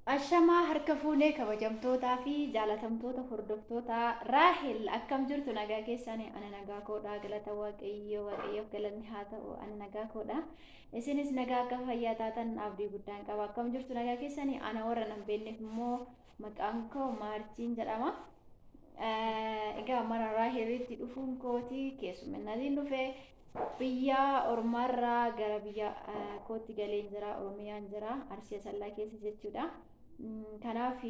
Ashamaa harka fuunee kabajamtootaa fi jaalatamtoota hordoftoota Raahel, akkam jirtu? Nagaa keessanii? Ani nagaa koodha, galata Waaqayyoo. Waaqayyoof galanni haa ta'u, ani nagaa koodha. Isinis nagaa akka fayyaa taatan abdii guddaan qaba. Akkam jirtu, nagaa keessanii? Ana warra nan beekneef immoo maqaan koo Maartiin jedhama. Egaa mana Raahelitti dhufuun kooti keessumminaatiin dhufe. Biyya ormaarraa gara biyya kootti galeen jira, Oromiyaan jira, Arsii Asallaa keessa jechuudha. Kanaaf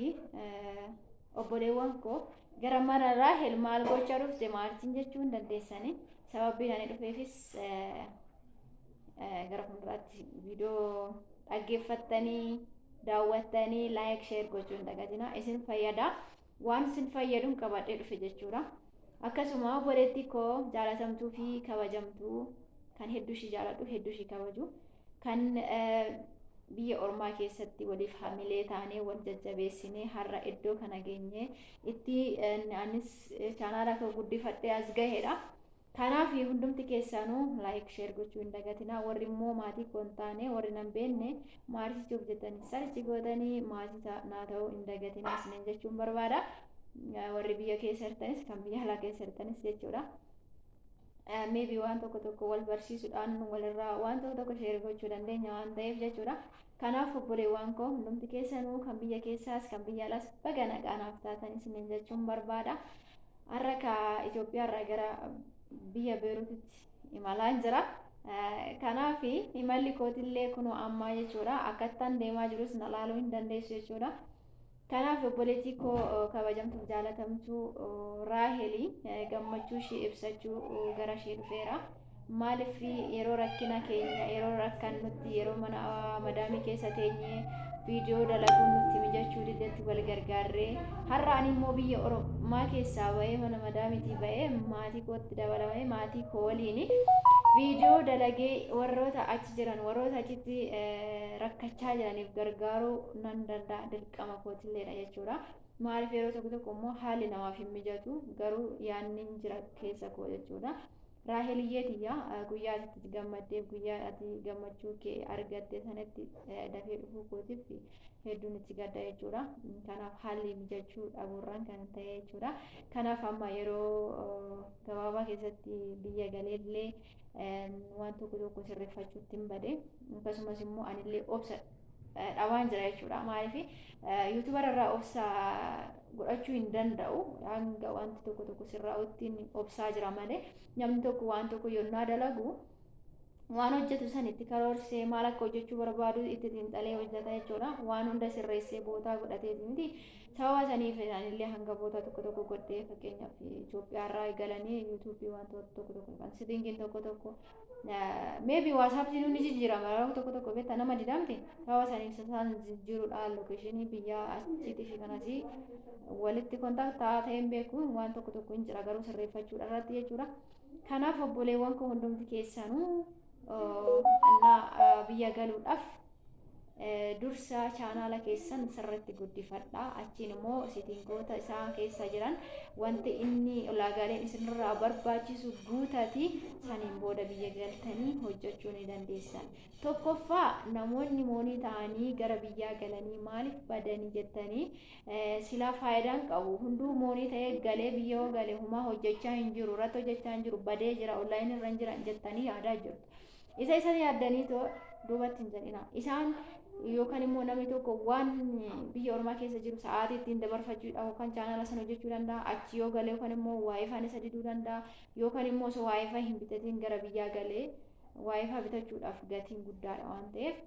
obboleewwan koo, gara mana Raahel maal gochaa dhufte Maartiin jechuu hin dandeessani. Sababiin ani dhufeefis gara fuulduraatti viidiyoo dhaggeeffattanii, daawwattanii, like, share gochuu hin dagatina. Isin fayyada. Waan isin fayyaduun qabadhee dhufe jechuudha. Akkasuma obboleettii koo jaalatamtuu fi kabajamtuu, kan hedduu ishii jaaladhu, hedduu ishii kabaju, kan biyya ormaa keessatti waliif hamilee taanee, wal jajjabeessinee har'a iddoo kana geenyee itti anis chaanaala koo guddifadhee as gaheedha. Kanaaf hundumti keessanuu like, share gochuu hin dagatinaa. Warri immoo maatii koo hin taane, warri nan beekne, Maartii Tube jettanii search gootanii maatii naa ta'uu hin dagatinaa isiniin jechuun barbaada. Warri biyya keessa jirtanis, kan biyya alaa keessa jirtanis jechuudha. Maybe waan tokko tokko wal barsiisuudhaan walirraa waan tokko tokko share gochuu dandeenya waan ta'eef jechuudha. Kanaaf obboleewwan koo hundumti keessanuu, kan biyya keessaas kan biyya alaas, baga nagaa naaf taatan isiniin jechuun barbaada. Har'a ka Itoophiyaarraa gara biyya Beeruutitti imalaan jira. Kanaaf imalli kootillee kunoo ammaa jechuudha. Akkattaan deemaa jirus na laaluu hin dandeessu jechuudha. Kanaaf obboleettii koo kabajamtuuf jaalatamtuu Raahelii gammachuu ishee ibsachuu gara ishee dhufeera. Maaliif, yeroo rakkina keenya, yeroo rakkannutti, yeroo mana madaamii keessa teenyee viidiyoo dalaguun nutti mijachuu didetti wal gargaarree, har'a ani immoo biyya ormaa keessaa bahee, mana madaamiitii bahee, maatii kootti dabalamee, maatii koo waliin viidiyoo dalagee warroota achi jiran, warroota achitti rakkachaa jiraniif gargaaruu nan danda'a, dirqama kootilleedha jechuudha. Maaliif, yeroo tokko tokko immoo haalli namaaf hin mijatu, garuu yaadni jira keessa koo jechuudha. Raaheliyyee tiyya, guyyaa ati itti gammaddeef, guyyaa ati gammachuu kee argatte sanatti dafee dhufuu kootiif hedduun itti gadda jechuudha. Kanaaf haalli mijachuu dhabuurraan kan ta'e jechuudha. Kanaaf amma yeroo gabaabaa keessatti biyya galeellee waan tokko tokko sirreeffachuutti hin bade. Akkasumas immoo anillee obsa dhabaan jira jechuudha. Maaliif, YouTuber irraa obsa godhachuu hin danda'u. Hanga wanti tokko tokko sirraa'utti obsaa jira malee, namni tokko waan tokko yonnaa dalagu waan hojjetu san itti karoorsee, maal akka hojjechuu barbaadu itti xiinxalee hojjeta jechuudha. Waan hunda sirreessee bootaa godhateeti miti. Sababa saniif anillee hanga bootaa tokko tokko godhee, fakkeenyaaf Itoophiyaarraa galanii YouTubeii wantoota tokko tokko kan settingiin tokko tokko, maybe WhatsAppiin ni jijjiirama yeroo tokko tokko, beektaa, nama didamte. Sababa saniif isaan jijjiiruudha, locationii biyya achiitii fi kanasii walitti contact ta'een beeku, waan tokko tokko hin jira garuu sirreeffachuudha irratti jechuudha. Kanaaf obboleewwan koo hundumti keessanuu biyya galuudhaaf dursa chaanaala keessan sirriitti guddifadha. Achiin immoo settingoota isaa keessa jiran, wanti inni ulaagaaleen isinirraa barbaachisu guutati, saniin booda biyya galtanii hojjechuu ni dandeessan. Tokkoffaa, namoonni moonii ta'anii gara biyyaa galanii maaliif badanii jettanii, silaa faayidaan qabu. Hunduu moonii ta'ee galee, biyya yoo gale humaa hojjechaa hin jiru, irratti hojjechaa hin jiru, badee jira, onlineii irra hin jiran jettanii yaadaa jirtu. Isa yaaddanii too duubatti hin jedhina. Isaan yookaan immoo namni tokko waan biyya ormaa keessa jiru sa'aatii ittiin dabarfachuudhaaf yookaan chaanala sana hojjechuu danda'a. Achi yoo galee yookaan immoo WiFiin isa diduu danda'a, yookaan immoo osoo WiFi hin bitatiin gara biyyaa galee WiFi bitachuudhaaf gatiin guddaadha waan ta'eef,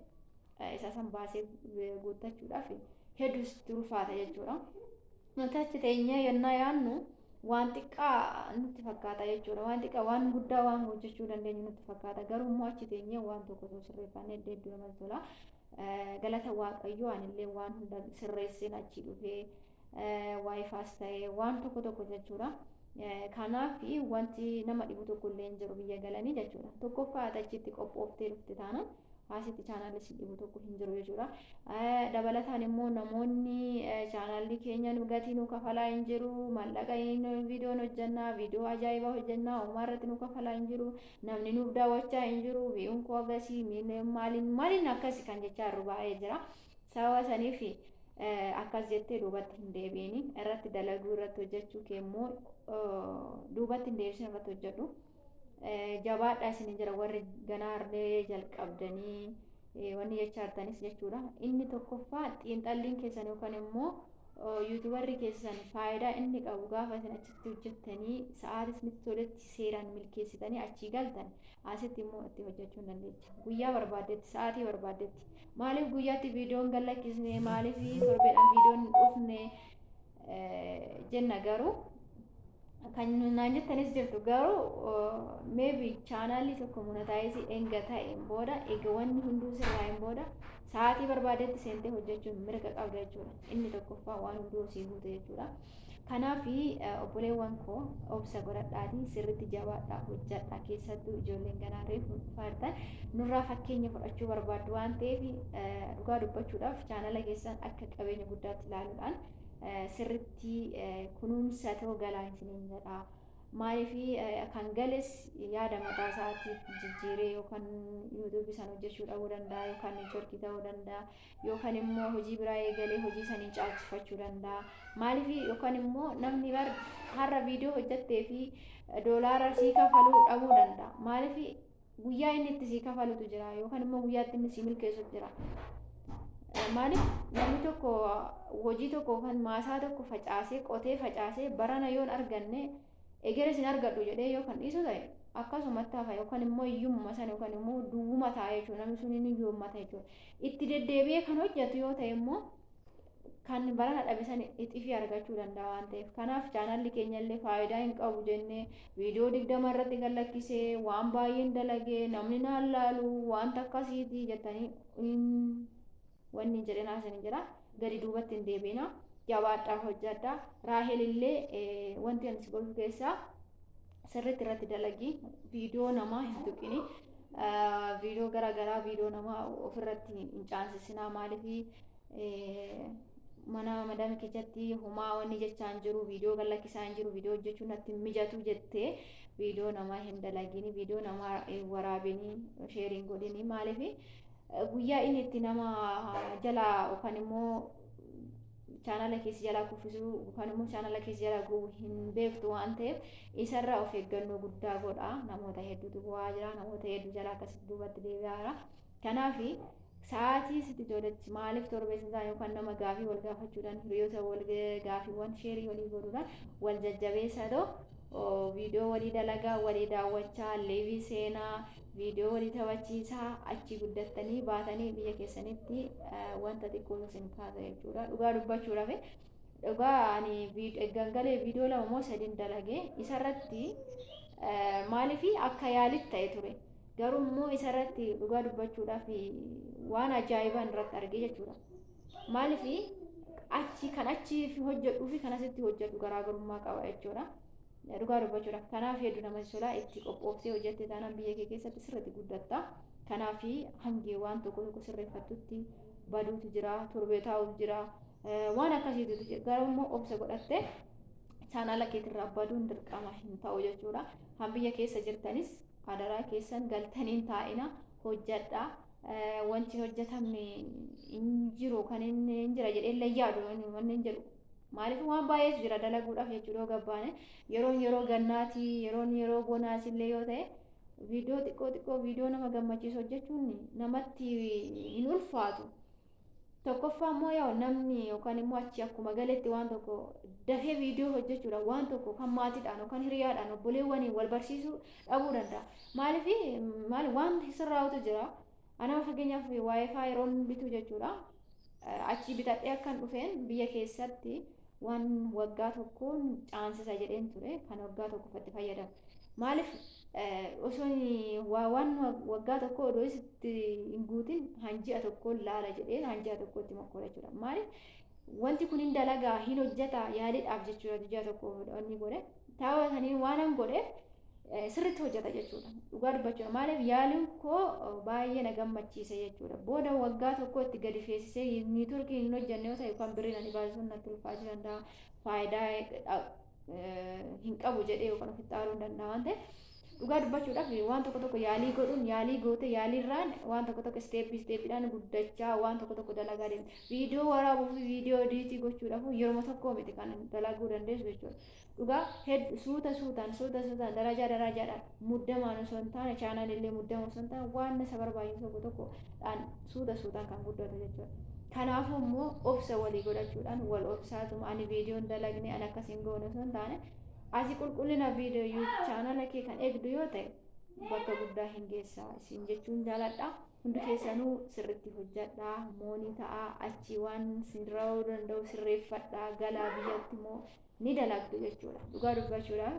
isa san baasee guuttachuudhaaf hedduu sitti ulfaata jechuudha. Nuti achi teenyee yennaa yaadnu waan xiqqaa nutti fakkaata jechuudha. Waan xiqqaa, waan guddaa waan hojjechuu dandeenyu nutti fakkaata. Garuu immoo achi teenyee waan tokko osoo sirreeffannee hedduu namatti tola. Galata Waaqayyoo, anillee waan hunda sirreesseen achi dhufee, WiFis ta'ee waan tokko tokko jechuudha. Kanaaf wanti nama dhibu tokko illee hin jiru biyya galanii jechuudha. Tokkoffaa, ati achitti qophooftee dhufte taanaan asitti chaanaalli si dhibu tokko hin jiru jechuudha. Dabalataan immoo namoonni chaanaalli keenya gatii nu kafalaa hin jiru, maallaqa viidiyoon hojjannaa, viidiyoo ajaa'ibaa hojjannaa, uumaa irratti nu kafalaa hin jiru, namni nuuf daawwachaa hin jiru, viewun koo agasii, maaliin maaliin akkasi kan jechaa jiru baay'ee jira. Sababa saniif Akkas jettee duubatti hin deebiini. Irratti dalaguu, irratti hojjechuu kee immoo duubatti hin deebisin, irratti hojjedhu. Jabaadhaa isin jira warri ganaarlee jalqabdanii wanni jechaa jirtanis jechuudha. Inni tokkoffaa, xiinxalliin keessan yookaan immoo YouTuberri keessan faayidaa inni qabu, gaafa isin achitti hojjettanii sa'aatii isinitti toletti seeraan milkeessitanii achii galtan, asitti immoo itti hojjechuu hin dandeecha. Guyyaa barbaaddetti, sa'aatii barbaaddetti. Maaliif guyyaatti viidiyoon gallakkisne, maaliif torbeedhaan viidiyoon hin dhufne jenna, garuu kan naan jettanis jirtu. Garuu maybe chaanaalli tokko monetize enga ta'een booda, eega wanni hunduu sirraa'een booda, sa'aatii barbaadetti seentee hojjechuun mirga qabda jechuudha. Inni tokkoffaa waan hunduu sii guute jechuudha. Kanaaf obboleewwan koo, obsa godhadhaatii sirriitti jabaadhaa hojjedhaa. Keessattuu ijoolleen ganaa reefu dhufaa nurraa fakkeenya fudhachuu barbaaddu waan ta'eef, dhugaa dubbachuudhaaf chaanala keessan akka qabeenya guddaatti ilaaluudhaan sirriitti kunuunsa ta'uu galaa isiniin jedha. Maaliif kan gales yaada mataa isaatti jijjiiree yookaan YouTubeii sana hojjechuu dhabuu danda'a, yookaan networkii ta'uu danda'a, yookaan immoo hojii biraa eegalee hojii sanii caalchifachuu danda'a. Maaliif yookaan immoo namni bar har'a viidiyoo hojjettee fi doolaara sii kafaluu dhabuu danda'a. Maaliif guyyaa inni itti sii kafalutu jira, yookaan immoo guyyaa itti inni sii milkeessutu jira. Maaliif namni tokko hojii tokko yookaan maasaa tokko facaasee, qotee facaasee, barana yoon arganne egere sin argadhu jedhee yoo kan dhiisu ta'e, akkasumatti hafa, yookaan immoo hiyyummaa sana yookaan immoo duwwuma ta'a jechuudha. Namni sun inni hiyyoommata jechuudha. Itti deddeebi'ee kan hojjetu yoo ta'e immoo kan barana dhabe san ixifii argachuu danda'a waan ta'eef. Kanaaf chaanalli keenya illee faayidaa hin qabu jennee viidiyoo 20 irratti gallakkisee, waan baay'een dalagee, namni naan laalu, wanta akkasiiti jettanii wanni hin jedhinaa isin jira. Gadi duubatti hin deebiina, jabaadhaa hojjedhaa. Raahel illee wanti ani si godhu keessaa sirriitti irratti dalagii, viidiyoo namaa hin tuqini. Viidiyoo garaagaraa, viidiyoo namaa ofirratti hin caansisinaa. Maaliif mana madami keessatti homaa wanni jechaa hin jiru, viidiyoo gallakkisaa hin jiru, viidiyoo hojjechuun natti hin mijatu jettee viidiyoo namaa hin dalagini, viidiyoo namaa hin waraabini, share hin godhini. Maaliif guyyaa inni itti nama jalaa yookaan immoo chaanala keessa jalaa kuffisuu yookaan immoo chaanala keessa jalaa gubu hin beektu waan ta'eef, isarraa of eeggannoo guddaa godha. Namoota hedduutu bu'aa jira, namoota hedduu jalaa akkasitti duubatti deebi'aa jira. Kanaaf sa'aatii sitti toletti, maaliif torbee isaa yookaan nama gaafii wal gaafachuudhaan, hiriyoota wal gaafiiwwan share walii godhuudhaan wal jajjabeessaa ta'u, viidiyoo walii dalagaa, walii daawwachaa, live seenaa, viidiyoo walii taphachiisaa, achi guddattanii baatanii biyya keessanitti wanta xiqqoo isin kaasa jechuudha. Dhugaa dubbachuudhaaf, dhugaa ani gangalee viidiyoo lama moo sadiin dalagee isarratti. Maaliif akka yaalitti ta'e ture, garuu immoo isarratti dhugaa dubbachuudhaaf waan ajaa'ibaan irratti argee jechuudha. Maaliif achi kan achi hojjedhuu fi kan asitti hojjedhu garaagarummaa qaba jechuudha. Dhugaa dubbachuudhaaf kanaaf hedduu namatti tola. Itti qophooftee hojjette taanaan biyya kee keessatti sirriitti guddatta. Kanaaf hangi waan tokko tokko sirreeffattutti baduutu jira, torbee taa'utu jira, waan akkasiitu jira. Garuu immoo obsa godhattee chaanaala keetirraa baduun dirqama hin ta'u jechuudha. Han biyya keessa jirtanis adaraa keessan galtaniin taa'ina, hojjadhaa. Wanti hojjetamne hin jiru, kan inni hin jira jedhee illee yaadu wanni hin jedhu. Maaliif waan baay'eetu jira dalaguudhaaf jechuudha. Yoo gabbaane, yeroon yeroo gannaati, yeroon yeroo bonaas illee yoo ta'e, viidiyoo xiqqoo xiqqoo, viidiyoo nama gammachiisu hojjechuun namatti hin ulfaatu. Tokkoffaa immoo yoo namni yookaan immoo achi akkuma galetti waan tokko dafee viidiyoo hojjechuudha, waan tokko kan maatiidhaan yookaan hiriyaadhaan, obboleewwaniin wal barsiisuu dhabuu danda'a. Maaliif maali waan sirraa'utu jira. Anama fakkeenyaaf WiFi yeroon bitu jechuudha. Achi bitadhee akkan dhufeen biyya keessatti waan waggaa tokkoon caansisa jedheen ture, kan waggaa tokkoffatti fayyadamu. Maaliif osoo waan waggaa tokko odoo isitti hin guutin hanji'a tokkoon laala jedheen hanji'a tokkotti mokkora jechuudha. Maaliif wanti kun hin dalagaa, hin hojjeta yaaliidhaaf jechuudha, ji'a tokko wanni godhe. Taawwatanii waan an godheef sirriitti hojjeta jechuudha. Dhugaa dubbachuudha. Maaliif yaaliin koo baay'ee na gammachiise jechuudha. Booda waggaa tokko itti gadi feesisee networkii hin hojjenne yoo ta'e, yookaan birriin ani baasisuun natti ulfaachuu danda'a. Faayidaa hin qabu jedhee yookaan ofitti aaruu hin danda'a waan ta'eef. Dhugaa dubbachuudhaaf waan tokko tokko yaalii godhuun, yaalii goote, yaaliirraan waan tokko tokko step stepiidhaan guddachaa waan tokko tokko dalagaa deemte. Viidiyoo waraabuu fi viidiyoo edit gochuudhaaf yeroo tokko miti kan dalaguu dandeessu jechuudha. Dhugaa hedduu suuta suutaan, suuta suutaan, darajaa darajaadhaan, muddamaan osoo hin taane, channel illee muddama osoo hin taane, waan isa barbaachisu tokko tokkodhaan suuta suutaan kan guddatu jechuudha. Kanaafuu immoo obsa walii godhachuudhaan wal obsaatuma, ani viidiyoon dalagne, ani akkasiin goone osoo hin taane, asii qulqullina viidiyoo channel kee kan eegdu yoo ta'e bakka guddaa hin geessaa isin jechuun jaaladha. Hundi keessanuu sirriitti hojjadhaa, money ta'aa, achii waan sirraa'uu danda'u sirreeffadhaa, galaa biyyatti immoo ni dalagdu jechuudha. Dhugaa dubbachuudhaaf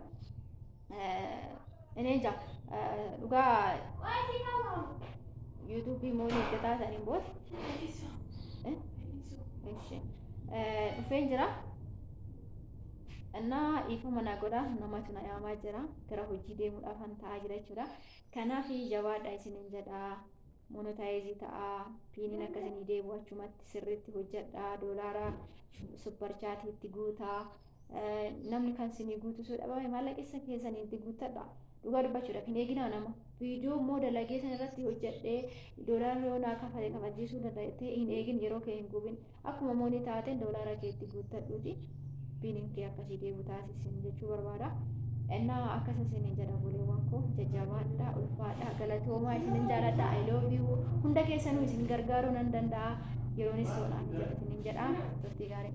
inni jaa dhugaa YouTube money itti taataniin booda dhufeen jira. Innaa dhiifama naa godha, namatu na yaamaa jira, gara hojii deemuudhaaf kan ta'aa jira jechuudha. Kanaaf jabaadha isinin jedha. Monetize ta'aa, PINiin akkasinii deebi'u achumatti sirriitti hojjedha, doolaara Super Chatiitti guutaa. Namni kan isinii guutusuu dhabame maallaqa keessaniitti guuttadha. Dhugaa dubbachuudhaaf hin eeginaa nama. Viidiyoo immoo dalagee san irratti hojjedhee doolaara yoo naa kafale kafalchiisuu danda'e hin eegin, yeroo kee hin gubin. Akkuma money taateen doolaara keetti guuttadhuuti PINiin kee akkasii deebi'u taasisin jechuu barbaada. Innaa akkas isinin jedha, buleewwan koo, jajjabaadha, ulfaadha, galatoomaa, isinin jaaladha. I love you. Hunda keessanuu isin gargaaruu nan danda'a. Yeroonis yoonaan jedha isinin jedha. Turtii gaarii.